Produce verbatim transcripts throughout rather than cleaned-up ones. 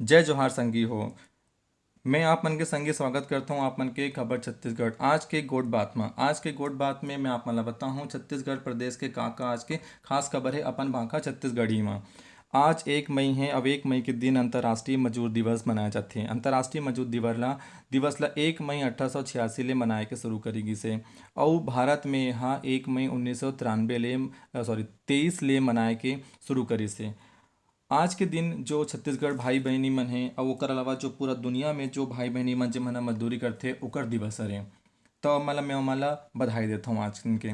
जय जोहार संगी हो, मैं आप मन के संगे स्वागत करता हूं आप मन के खबर छत्तीसगढ़। आज के गोठ बात में, आज के गोठ बात में मैं आप मन ला बताहूं छत्तीसगढ़ प्रदेश के का का आज के खास खबर हे अपन भाखा छत्तीसगढ़ी में। आज एक मई हे, अब एक मई के दिन अंतर्राष्ट्रीय मजदूर दिवस मनाया जाथे। अंतर्राष्ट्रीय मजदूर दिवस ला, दिवस ला एक मई अठारह सौ छियासी ले मनाए के शुरू करी गिस हे, अउ भारत में एहा एक मई उन्नीस सौ तिरानबे ले, अ, sorry, तेईस ले मनाए के शुरू करिस हे। आज के दिन जो छत्तीसगढ़ भाई बहिनी मन हे, अउ ओकर अलावा जो पूरा दुनिया में जो भाई बहिनी मन जेमन ह मजदूरी करथे, ओकर दिवस हरे। तो मैं, मैं ओमन ला बधाई देथौं आज दिन के।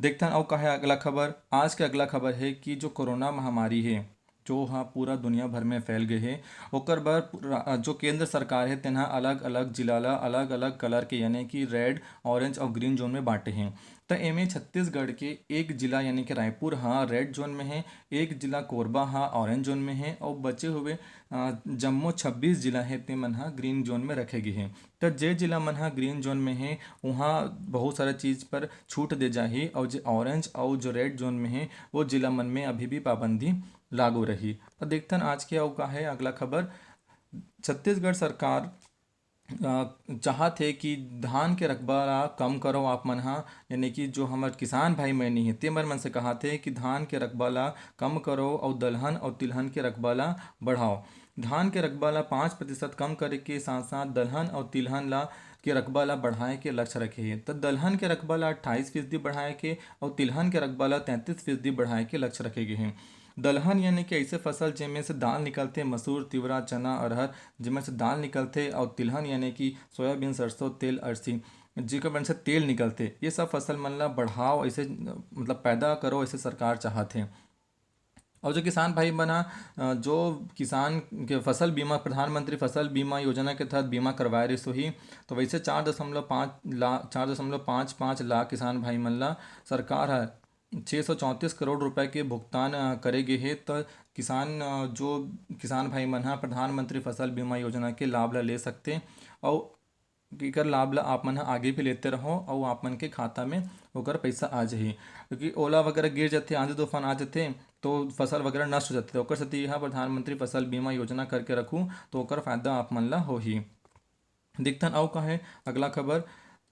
देखथन अउ का हे अगला खबर। आज के अगला खबर हे कि जो कोरोना महामारी हे, जो ह पूरा दुनिया भर में फैल गए हे, ओकर बर पूरा, जो केंद्र सरकार हे, तेन ह अलग-अलग जिला ला अलग-अलग कलर के, यानी कि रेड, ऑरेंज और ग्रीन जोन में बांटे हे। त एमे छत्तीसगढ़ के एक जिला, यानी कि रायपुर ह रेड जोन में हे, एक जिला कोरबा ह ऑरेंज जोन में हे, और बचे हुए, अ, जम्मो छब्बीस जिला हे, तेमन ह ग्रीन जोन में रखे गे हे। त जे जिला मन ह ग्रीन जोन में हे, उहाँ बहुत सारा चीज पर छूट दे जाही, और जे ऑरेंज और जो रेड जोन में हे, वो जिला मन में अभी भी पाबंदी लागू रही। त देखथन आज के अउ का हे अगला खबर। छत्तीसगढ़ सरकार, अ, चाहत हे कि धान के रकबा ला कम करो आप मन ह, यानी कि जो हमर किसान भाई बहिनी हे, ते मन, मन से कहत हे कि धान के रकबा ला कम करो और दलहन और तिलहन के रकबा ला बढ़ाओ। धान के रकबा ला पाँच प्रतिशत कम करे के साथ-साथ दलहन और तिलहन ला, के रकबा ला बढ़ाए के लक्ष्य रखे हे। त दलहन के रकबा ला अट्ठाईस फीसदी बढ़ाए के और तिलहन के रकबा ला तैंतीस फीसदी बढ़ाए के लक्ष्य रखे गे हे। दलहन यानी कि ऐसे फसल जेमे से दाल निकलथे, मसूर, तिवरा, चना, अरहर, जेमे से दाल निकलथे, और तिलहन यानी कि सोयाबीन, सरसों, तेल, अरसी, जेकर मन से तेल निकलथे, ये सब फसल मन ला बढ़ाओ, ऐसे, मतलब, पैदा करो, ऐसे सरकार चाहत हे। और जो किसान भाई मन ह, अ, जो किसान के फसल बीमा, प्रधानमंत्री फसल बीमा योजना के तहत बीमा करवाए रिहिस होही, तो वैसे चार दशमलव पाँच लाख, चार दशमलव पाँच पाँच लाख किसान भाई मन ला सरकार ह छः सौ चौंतीस करोड़ रुपए के भुगतान, अ, करे गे हे। त किसान, अ, जो किसान भाई मन ह प्रधानमंत्री फसल बीमा योजना के लाभ ला ले सकथे, अउ एकर लाभ ला आप मन ह आगे भी लेते रहो, अउ आप मन के खाता में ओकर पैसा आ जाही, क्योंकि ओला वगैरह गिर जाथे, आंधी तूफान आ जाथे, तो फसल वगैरह नष्ट हो जाथे। तो ओकर सेती एहा प्रधानमंत्री फसल बीमा योजना करके रखू, तो ओकर फायदा आप मन ला होही। देखथन अउ का हे अगला खबर।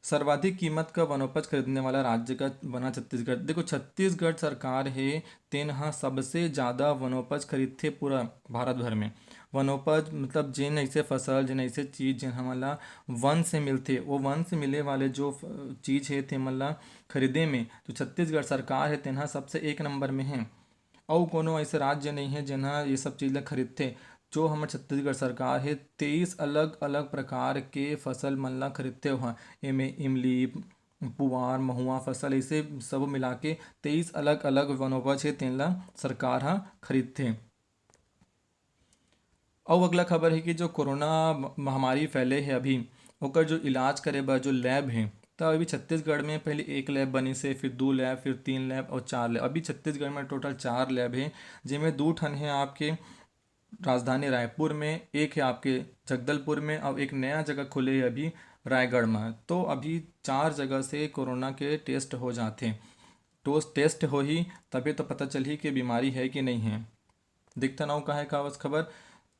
सर्वाधिक कीमत का वनोपज खरीदने वाला राज्य का बना छत्तीसगढ़। देखो, छत्तीसगढ़ सरकार हे, तेन ह सबसे ज़्यादा वनोपज खरीदथे पूरा भारत भर में। वनोपज मतलब जेन ऐसे फसल, जेन ऐसे चीज़, जेन हमन ला वन से मिलथे, वो वन से मिले वाले जो फ-, चीज़ हे, तेमन ला खरीदे में जो छत्तीसगढ़ सरकार हे, तेन ह सबसे एक नंबर में हे। अउ कोनो ऐसे राज्य नहीं हे, जेन ह ये सब चीज़ ला खरीदथे। जो हमर छत्तीसगढ़ सरकार हे, तेईस अलग-अलग प्रकार के फसल मन ला खरीदथे ओहा। एमे इमली, पुआर, महुआ फसल, ऐसे सब मिला के तेईस अलग-अलग वनोपज हे, तेन ला सरकार ह खरीदथे। अउ अगला खबर हे कि जो कोरोना म-, महामारी फैले हे अभी, ओकर जो इलाज करे बर जो लैब हे, त अभी छत्तीसगढ़ में पहले एक लैब बनिस हे, फिर दू लैब, फिर तीन लैब और चार लैब। अभी छत्तीसगढ़ में टोटल चार लैब हे, जेमे दू ठन हे आपके राजधानी रायपुर में, एक हे आपके जगदलपुर में, और एक नया जगह खुले हे अभी रायगढ़ में। तो अभी चार जगह से कोरोना के टेस्ट हो जाथे। तो टेस्ट होही, तभे तो पता चलही कि बीमारी हे कि नहीं हे। देखथन अउ का हे खास खबर।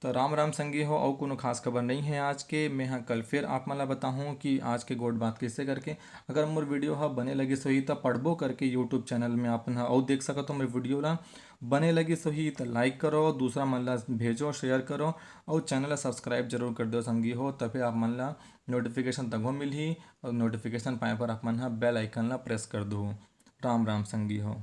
तो राम राम संगी हो, अउ कोनो खास खबर नहीं हे आज के। मैं ह कल फिर आप मन ला बताहूँ कि आज के गोठ बात कैसे करके। अगर मोर वीडियो ह बने लगिस होही, त पढ़बो करके YouTube चैनल में आप मन ह अउ देख सकत हो मोर वीडियो ला। बने लगिस होही, त लाइक करो, दूसरा मन ला भेजो, शेयर करो, अउ चैनल ला सब्सक्राइब जरूर कर दो संगी हो, तभे आप मन ला नोटिफिकेशन तभो मिलही, और नोटिफिकेशन पाए बर आप मन ह बेल आइकन ला प्रेस कर दो। राम राम संगी हो।